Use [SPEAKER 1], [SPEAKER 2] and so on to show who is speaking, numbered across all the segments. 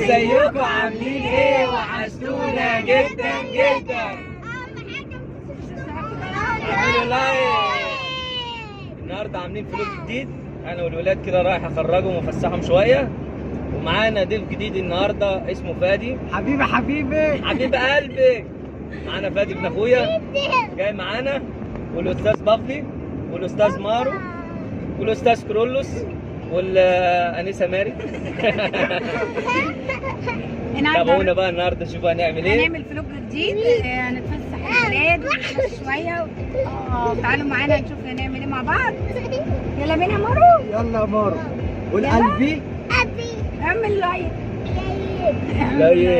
[SPEAKER 1] ازيكم عاملين ايه؟ وحشتونا جدا جدا. اعملوا like. النهارده عاملين vlog جديد، انا والولاد كده رايح اخرجهم وافسحهم شوية، ومعانا ضيف جديد النهارده اسمه فادي.
[SPEAKER 2] حبيبي حبيبي
[SPEAKER 1] حبيب قلبي. معانا فادي ابن اخويا جاي معانا، والاستاذ بافلي والاستاذ مارو والاستاذ كرولوس والانسه ماري. تابعونا بقى النهارده شوفوا هنعمل ايه.
[SPEAKER 3] هنعمل vlog جديد، هنتفسح الولاد ونتمشى شوية. تعالوا معانا نشوف هنعمل ايه مع بعض. يلا بينا مارو.
[SPEAKER 2] يلا يا مارو. قول قلبي
[SPEAKER 3] اعمل like.
[SPEAKER 1] like.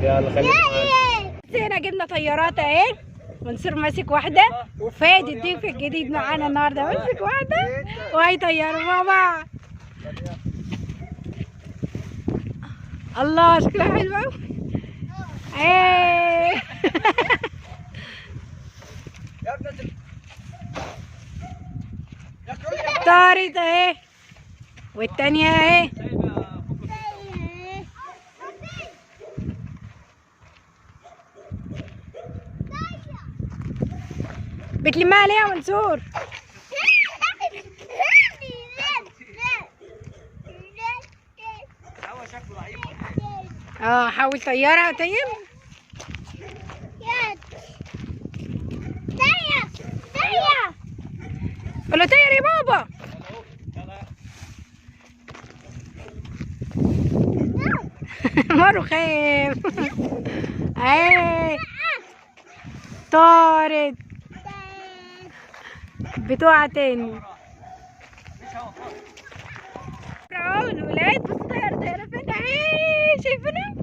[SPEAKER 1] يلا خليك معانا.
[SPEAKER 3] هنا جبنا طيارات اهي، منصور ماسك واحدة وفادي الضيف الجديد معانا النهارده ماسك واحدة وهيطيروا مع بعض. الله شكلها حلو قوي. ايه طارت اهي، والتانية اهي. بتلمها ليه يا منصور؟ حاول طيارها. طيب قول له طير يا بابا. مارو خايف. ايه طارت، بتقع تاني. اهو الولاد بصوا طيارة طيارة فين اهي، شايفينها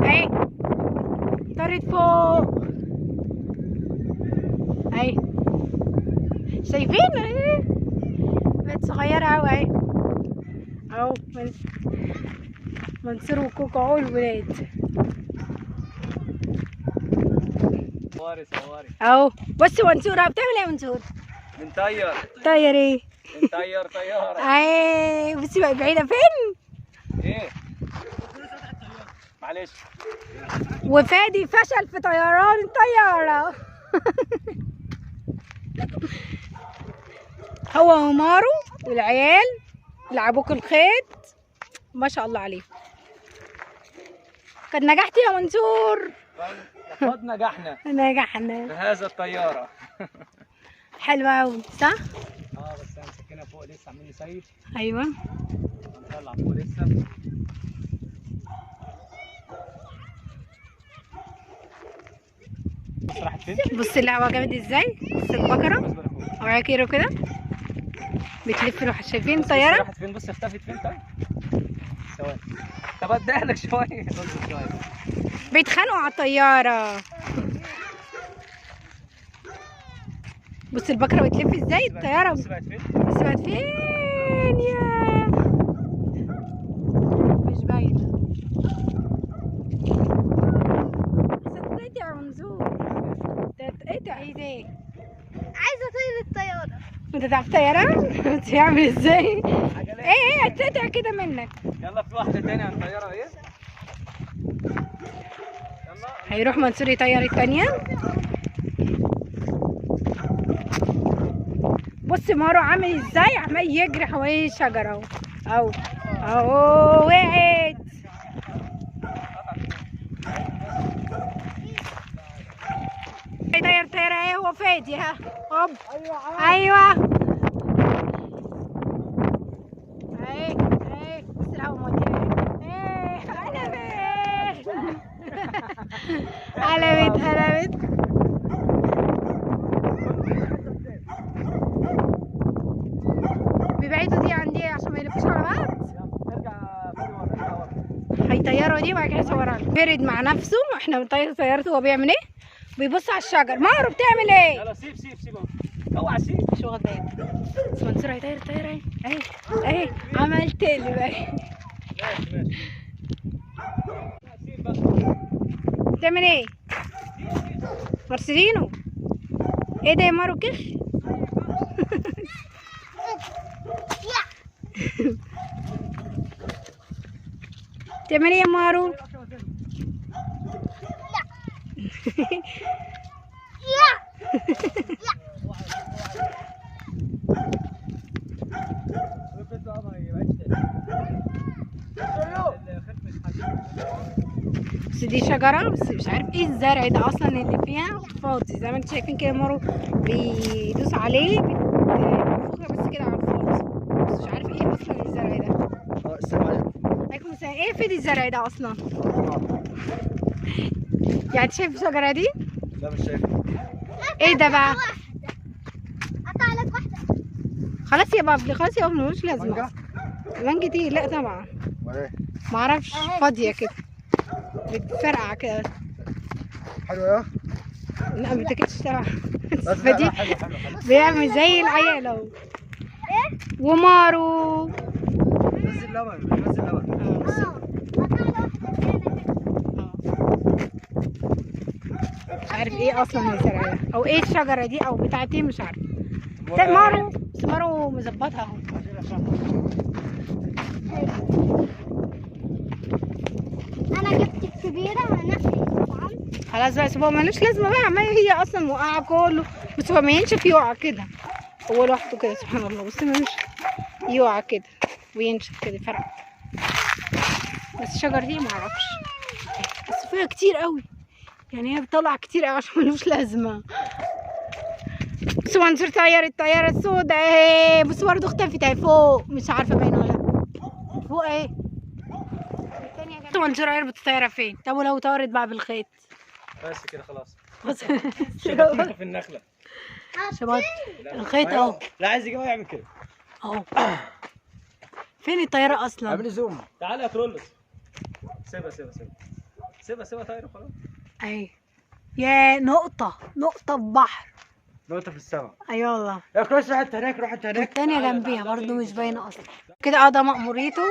[SPEAKER 3] اهي طارت فوق اهي، شايفين اهي بقت صغيرة اوي اهي. اهو منصور وكوكو اهو الولاد.
[SPEAKER 1] صوري صوري
[SPEAKER 3] اهو. بص منصور بتعمل ايه يا منصور؟
[SPEAKER 1] بنطير.
[SPEAKER 3] طير ايه؟
[SPEAKER 1] بنطير طيارة.
[SPEAKER 3] ايه بصي بقى بعيدة فين؟
[SPEAKER 1] ايه؟ معلش.
[SPEAKER 3] وفادي فشل في طيران الطيارة. هو ومارو والعيال لعبوك الخيط ما شاء الله عليهم. قد نجحت يا منصور.
[SPEAKER 1] لقد نجحنا.
[SPEAKER 3] نجحنا
[SPEAKER 1] في هذا الطيارة.
[SPEAKER 3] حلوة أوي صح؟
[SPEAKER 1] بس انا مسكنها فوق لسه، عاملين نسيف.
[SPEAKER 3] ايوه
[SPEAKER 1] هنطلع فوق لسه. بص راحت فين؟
[SPEAKER 3] بص الهوا جامد ازاي؟ بص البقرة اوعي كده كده بتلف روح. شايفين الطيارة؟
[SPEAKER 1] راحت فين؟ بص اختفت فين؟ طيب ثواني، طب اديها لك شوية.
[SPEAKER 3] بيتخانقوا على الطيارة. بص البقرة بتلف ازاي الطيارة.
[SPEAKER 1] بص بقت فين؟
[SPEAKER 3] بص بقت فين يا مش باينة. تتقطع يا منصور، تتقطع. عايزة ايه؟
[SPEAKER 4] عايزة اطير الطيارة.
[SPEAKER 3] انت تعرف طيارة؟ بتعمل ازاي؟ ايه هتتقطع كده منك.
[SPEAKER 1] يلا في واحدة تانية هنطيرها. ايه؟
[SPEAKER 3] هيروح منصور يطير التانية. بص مارو عامل ازاي، عمال يجري حوالين الشجرة اهو اهو اهو. وقعت. يطير طيارة اهي هو فادي. ها هوب. ايوه اهي اهي. بص الهوا موديها ايه. قلبت قلبت قلبت. بيبعدوا دي عن دي عشان ما يلفوش على بعض. هيطيروا دي وبعد كده يصورها. برد مع نفسه. احنا بنطير طيارته وهو بيعمل ايه؟ بيبص على الشجر. مارو بتعمل ايه؟
[SPEAKER 1] يلا سيب سيب سيب اوعى سيب.
[SPEAKER 3] مش واخد بالي. بس منصور هيطير الطيارة اهي اهي اهي. عملت لي بقى.
[SPEAKER 1] ماشي ماشي. سيب بقى.
[SPEAKER 3] بتعمل ايه؟ مارسيلينو ايه ده يا مارو؟ كخ. تعمل ايه يا مارو؟ بس دي شجرة، بس مش عارف ايه الزرع ده اصلا اللي فيها فاضي زي ما انتم شايفين كده. مارو بيدوس عليه بينفخها بس كده على الفاضي، بس مش عارف ايه اصلا الزرع ده.
[SPEAKER 2] السلام عليكم.
[SPEAKER 3] عليكم السلام. ايه فين الزرع ده اصلا؟ يعني شايف الشجرة دي؟
[SPEAKER 2] لا مش شايفها.
[SPEAKER 3] ايه ده بقى؟
[SPEAKER 4] قطع لك واحدة.
[SPEAKER 3] خلاص يا بابلي، خلاص يا بابلي ملوش لازمة. مانجا دي؟ لا طبعا. معرفش، فاضية كده بتفرقع كده.
[SPEAKER 2] حلوة يا؟
[SPEAKER 3] لا ما بتاكلش طبعا. فدي بيعمل زي العيال اهو. ومارو
[SPEAKER 2] نزل لبن، نزل لبن.
[SPEAKER 3] مش عارف ايه اصلا الزرع ده او ايه الشجرة دي او بتاعت ايه، مش عارف. مارو، بس مارو مظبطها اهو.
[SPEAKER 4] انا جبت الكبيرة هنقي طبعا.
[SPEAKER 3] خلاص بقى سيبوها، مالوش لازمه بقى، ما هي اصلا وقعه كله. بس هو ما ينشف يقع كده، هو لوحده كده سبحان الله. بس ما ينشف يقع كده وينشف كده فرق. بس الشجر دي ما اعرفش، بس فيها كتير قوي يعني، هي بتطلع كتير قوي عشان ملوش لازمه. بس منصور طير الطيارة السوداء اهي. بس برضه اختفت اهي فوق، مش عارفه باينة ولا لا. فوق اهي. منصور هيربط الطيارة فين؟ طب ولو طارت بقى بالخيط؟
[SPEAKER 1] بس كده خلاص.
[SPEAKER 3] بس
[SPEAKER 1] شبطتها في النخلة.
[SPEAKER 3] شبط الخيط اهو.
[SPEAKER 2] لا عايز يجيبها يعمل كده
[SPEAKER 3] اهو. فين الطيارة اصلا؟
[SPEAKER 2] اعملي zoom.
[SPEAKER 1] تعالى يا كرولوس. سيبها سيبها سيبها سيبها سيبها طايره خلاص.
[SPEAKER 3] اهي يا نقطة، نقطة في بحر،
[SPEAKER 2] نقطة في السماء.
[SPEAKER 3] ايوه والله.
[SPEAKER 2] يا كروس روح انت هناك، روح انت هناك.
[SPEAKER 3] الثانية جنبيها برضه مش باينة اصلا. كده قضى مأموريته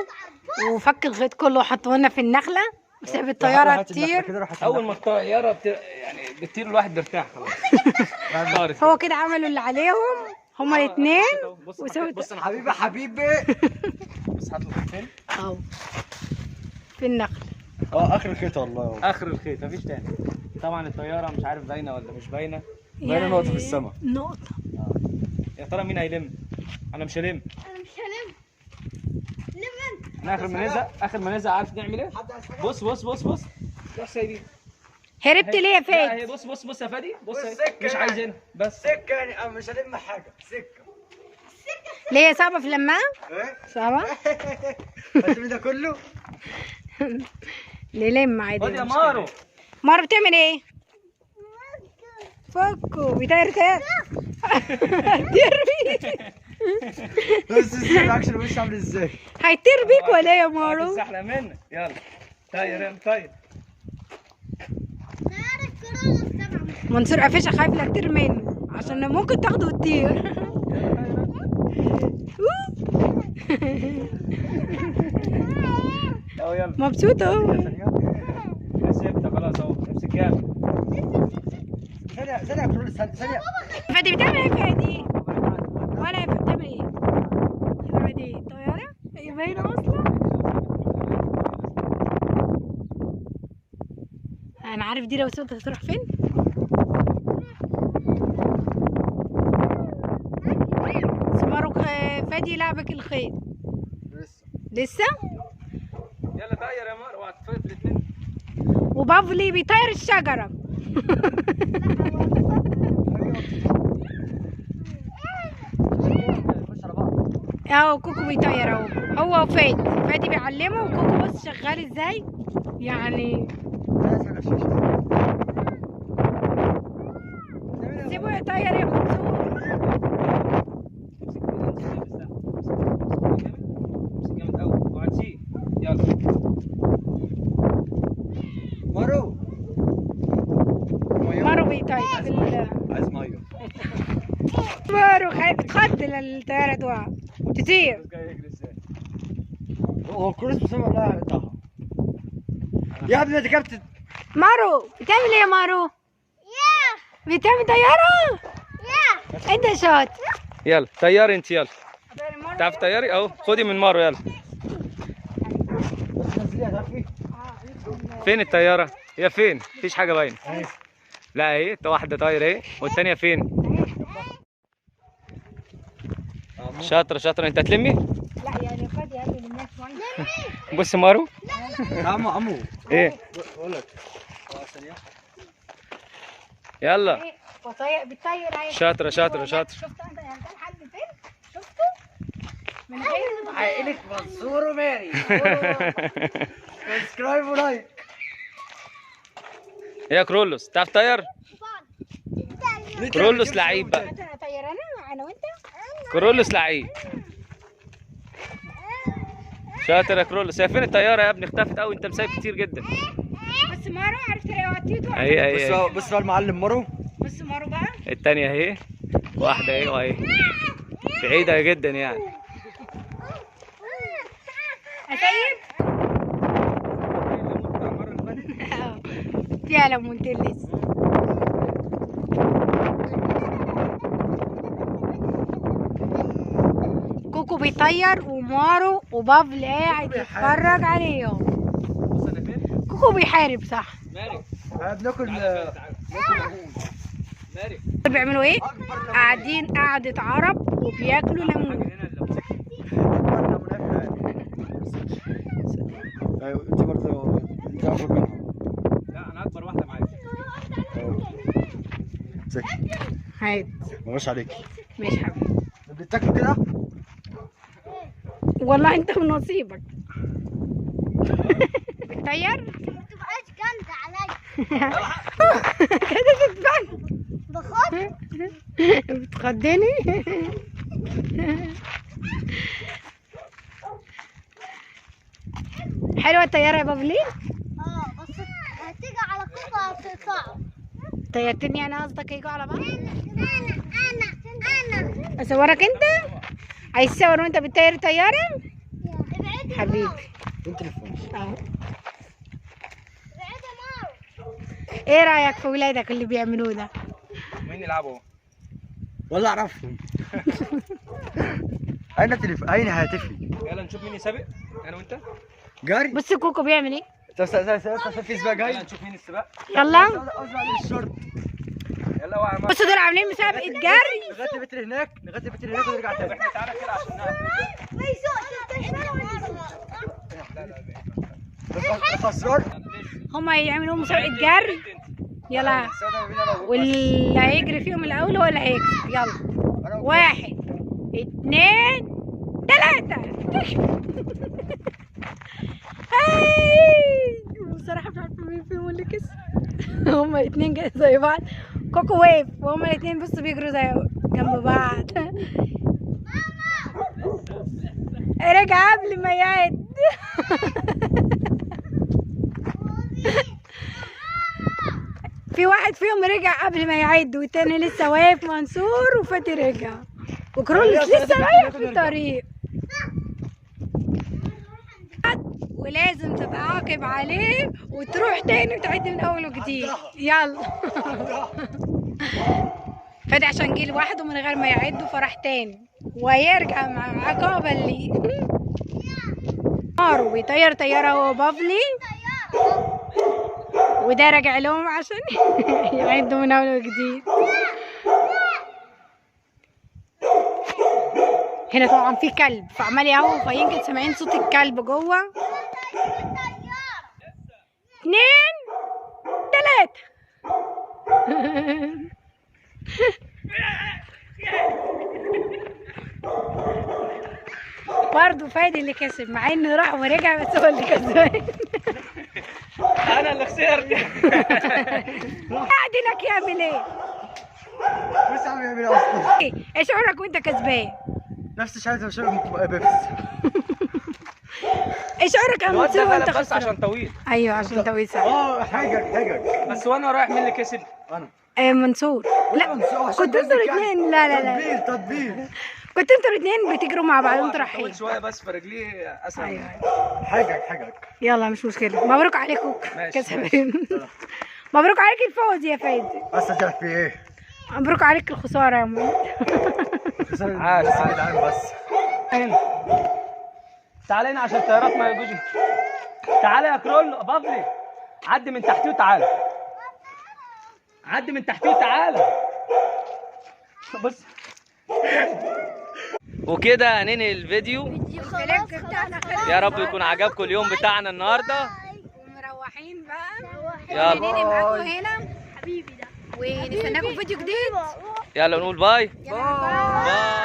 [SPEAKER 3] وفك الخيط كله وحطه لنا في النخلة وساب الطيارة تطير.
[SPEAKER 1] اول ما الطيارة يعني بتطير الواحد بيرتاح خلاص.
[SPEAKER 3] هو كده عملوا اللي عليهم هما الاثنين.
[SPEAKER 2] بص حبيبي حبيبي.
[SPEAKER 1] بص حاطط الخيط فين؟
[SPEAKER 3] اهو في النخلة.
[SPEAKER 2] اخر الخيط والله،
[SPEAKER 1] اخر الخيط مفيش تاني. طبعا الطيارة مش عارف باينة ولا مش باينة.
[SPEAKER 2] باينة نقطة في السماء.
[SPEAKER 3] نقطة.
[SPEAKER 1] يا ترى مين هيلم؟ انا مش هلم.
[SPEAKER 4] انا مش هلم. لم انت.
[SPEAKER 1] احنا اخر ما نزق، اخر ما نزق عارف نعمل ايه؟ بص بص بص بص. روح سايبين.
[SPEAKER 3] هربت ليه يا فادي؟
[SPEAKER 1] بص بص بص يا فادي، بص مش عايزينها بس.
[SPEAKER 2] سكة يعني انا مش هلم حاجة، سكة.
[SPEAKER 3] ليه صعبة في لمها؟
[SPEAKER 2] ايه؟
[SPEAKER 3] صعبة؟
[SPEAKER 2] هتلم ده كله؟
[SPEAKER 3] نلم عادي.
[SPEAKER 1] خد يا مارو.
[SPEAKER 3] مارو بتعمل ايه؟ فكوا بيطير طير. ترمي.
[SPEAKER 2] بس الاكشن وش عامل ازاي؟
[SPEAKER 3] هيطير بيك ولا ايه يا مارو؟
[SPEAKER 1] هتتزحلق منك. يلا طير يلا طير.
[SPEAKER 3] منصور قفشها خايف لا تطير منه عشان ممكن تاخده وتطير. مبسوط اهو.
[SPEAKER 1] سيبتها خلاص اهو، امسك جامد.
[SPEAKER 2] ثانية ثانية ثانية.
[SPEAKER 3] فادي بتعمل ايه فادي؟ ولا بتعمل ايه؟ بتعمل ايه؟ طيارة؟ هي باينة اصلا؟ انا عارف دي لو سبتها هتروح فين؟ سمارو فادي لعبك الخيط.
[SPEAKER 2] لسه
[SPEAKER 3] لسه؟
[SPEAKER 1] يلا طير يا مارو، اوعى تفلت مني.
[SPEAKER 3] وبافلي بيطير الشجرة. اهو كوكو بيطير اهو، هو وفادي، فادي بيعلمه وكوكو بص شغال ازاي يعني. سيبه يطير يا منصور.
[SPEAKER 2] مارو
[SPEAKER 3] مارو بيطير.
[SPEAKER 2] عايز مية.
[SPEAKER 3] مارو خايف تخض الطيارة تقع تطير.
[SPEAKER 2] هو كروس بس والله هيقطعها. يا ابني انت كابتن.
[SPEAKER 3] مارو بتعمل ايه يا مارو؟ بتعمل طيارة؟ انت شاطر.
[SPEAKER 1] يلا طياري انت، يلا تعرف طياري اهو، خدي من مارو يلا.
[SPEAKER 2] بس نزليها تعرفي.
[SPEAKER 1] فين الطيارة؟ هي فين؟ مفيش حاجة باينة. لا اهي واحدة طايره اهي، والثانية فين؟ شاطرة شاطرة. انت هتلمي؟
[SPEAKER 3] لا يعني فادي قال لي لميها شوية.
[SPEAKER 1] بص مارو.
[SPEAKER 2] عمو عمو
[SPEAKER 1] ايه؟
[SPEAKER 2] بقول لك
[SPEAKER 1] يلا
[SPEAKER 3] بتطير اهي.
[SPEAKER 1] شاطرة شاطرة شاطرة.
[SPEAKER 3] شفت انت يعني كان حد فين؟ شفته؟ من غير
[SPEAKER 2] عائلة منصور وماري. subscribe و like.
[SPEAKER 1] يا كرولوس تعرف تطير؟ كرولوس لعيب بقى.
[SPEAKER 3] اطير انا وانت؟
[SPEAKER 1] كرولوس لعيب. شاطر يا كرولوس. هي فين الطيارة يا ابني؟ اختفت قوي، انت مسايب كتير جدا.
[SPEAKER 3] بس مارو عرفت وطيته.
[SPEAKER 1] اهي اهي.
[SPEAKER 2] بص بقى المعلم مارو.
[SPEAKER 3] بص مارو بقى.
[SPEAKER 1] الثانية اهي، واحدة اهي واهي. بعيدة جدا يعني.
[SPEAKER 3] اسيب؟ فيها ليمونتين لسه. كوكو بيطير ومارو وبافل قاعد يتفرج عليهم. كوكو بيحارب صح؟
[SPEAKER 1] ماري
[SPEAKER 2] بناكل
[SPEAKER 1] ماري.
[SPEAKER 3] بيعملوا ايه؟ قاعدين قعدة عرب وبياكلوا ليمون.
[SPEAKER 2] ايوه انت برضه انت اكبر منهم.
[SPEAKER 1] لا انا اكبر واحدة معايا.
[SPEAKER 3] هات.
[SPEAKER 2] مبقاش عليك.
[SPEAKER 3] ماشي حبيبي.
[SPEAKER 2] بتاكلوا كده؟
[SPEAKER 3] والله انت ونصيبك. بتطير؟
[SPEAKER 4] ما تبقاش جامدة عليا.
[SPEAKER 3] كده بتبان.
[SPEAKER 4] بخاف.
[SPEAKER 3] بتخضني؟ حلوة الطيارة يا بابلي؟
[SPEAKER 4] اه بس هتيجي على كوكو هتقطعه.
[SPEAKER 3] طيرتني انا قصدك هيجوا على بعض؟
[SPEAKER 4] انا انا انا
[SPEAKER 3] اصورك انت؟ عايز تصور وانت بتطير الطيارة؟
[SPEAKER 4] ابعدي
[SPEAKER 3] حبيبي.
[SPEAKER 2] فين تليفوني؟
[SPEAKER 3] اهو.
[SPEAKER 4] ابعدي مارو.
[SPEAKER 3] ايه رأيك في ولادك اللي بيعملوه ده؟
[SPEAKER 1] مين يلعبوا؟
[SPEAKER 2] ولا اعرفهم. اين تليفون؟ اين هاتفي؟
[SPEAKER 1] يلا نشوف مين يسابق انا وانت.
[SPEAKER 2] جري.
[SPEAKER 3] بص كوكو بيعمل ايه؟
[SPEAKER 2] طب استنى في سباق جاي.
[SPEAKER 1] يلا نشوف مين السباق.
[SPEAKER 3] يلا.
[SPEAKER 2] الشورت.
[SPEAKER 1] يلا اوعى.
[SPEAKER 3] بصوا دول عاملين مسابقة جري.
[SPEAKER 2] لغاية البيت هناك، لغاية البيت هناك ونرجع تاني.
[SPEAKER 1] احنا تعالى كده عشان نعرف.
[SPEAKER 4] ما يسوقش انت.
[SPEAKER 2] خسران.
[SPEAKER 3] هما يعملوا مسابقة جري. يلا واللي هيجري فيهم الأول هو اللي هيكسب. يلا 1 2 3. هاي بصراحة مش عارفة مين فيهم اللي كسب. هما الاتنين جاي زي بعض. كوكو واقف وهما الاتنين بصوا بيجروا زي جنب بعض. رجع قبل ما يعد. في واحد فيهم رجع قبل ما يعد والتاني لسه واقف منصور وفاتي رجع وكرولوس لسه رايح في الطريق. ولازم تتعاقب عليه وتروح تاني وتعد من اول وجديد. يلا. فادي عشان جه لوحده من غير ما يعد فراح تاني ويرجع مع عقابا ليه. مارو بيطير طيارة هو بافلي وده راجع لهم عشان يعدوا من اول وجديد. هنا طبعا في كلب فعمال يهوى فيمكن سامعين صوت الكلب جوه. 2 3. برضه فادي اللي كسب مع انه راح ورجع بس هو اللي كسبان.
[SPEAKER 1] انا اللي خسرت.
[SPEAKER 3] قاعد هناك يعمل ايه؟
[SPEAKER 2] بس عم يعمل ايه اصلا؟
[SPEAKER 3] ايه شعورك وانت كسبان؟
[SPEAKER 2] نفس شعوري شرب بيبس.
[SPEAKER 3] ايه شعورك يا منصور وانت خسران؟
[SPEAKER 1] بس عشان طويل.
[SPEAKER 3] ايوه عشان طويل صح.
[SPEAKER 2] حاجك حاجك
[SPEAKER 1] بس وانا رايح مين اللي كسب؟
[SPEAKER 2] انا.
[SPEAKER 3] منصور. لا كنت انتوا الاثنين. لا لا لا
[SPEAKER 2] تطبيل تطبيل.
[SPEAKER 3] كنت انتوا الاثنين بتجروا مع بعض وانتوا رايحين.
[SPEAKER 1] طويل شوية بس فرجليه اسهل.
[SPEAKER 3] ايوه
[SPEAKER 2] حاجك حاجك.
[SPEAKER 3] يلا مش مشكلة، مبروك عليكم كسبان. مبروك عليك الفوز يا فادي.
[SPEAKER 2] بس تعرف في ايه؟
[SPEAKER 3] مبروك عليك الخسارة يا مولد.
[SPEAKER 1] عاش عاش بس. تعالى هنا عشان الطيارات ما يجوش. تعالى يا كرولو بافلي، عدي من تحتيه وتعالى، عدي من تحتيه وتعالى. بص وكده هننهي الفيديو.
[SPEAKER 3] ال vlog بتاعنا خلص.
[SPEAKER 1] يا رب يكون عجبكم اليوم بتاعنا النهارده.
[SPEAKER 3] ومروحين بقى.
[SPEAKER 1] يلا.
[SPEAKER 3] هننهي معاكم هنا
[SPEAKER 4] حبيبي ده
[SPEAKER 3] ونستناكم في فيديو جديد.
[SPEAKER 1] يلا نقول bye
[SPEAKER 3] يلا bye.
[SPEAKER 1] bye.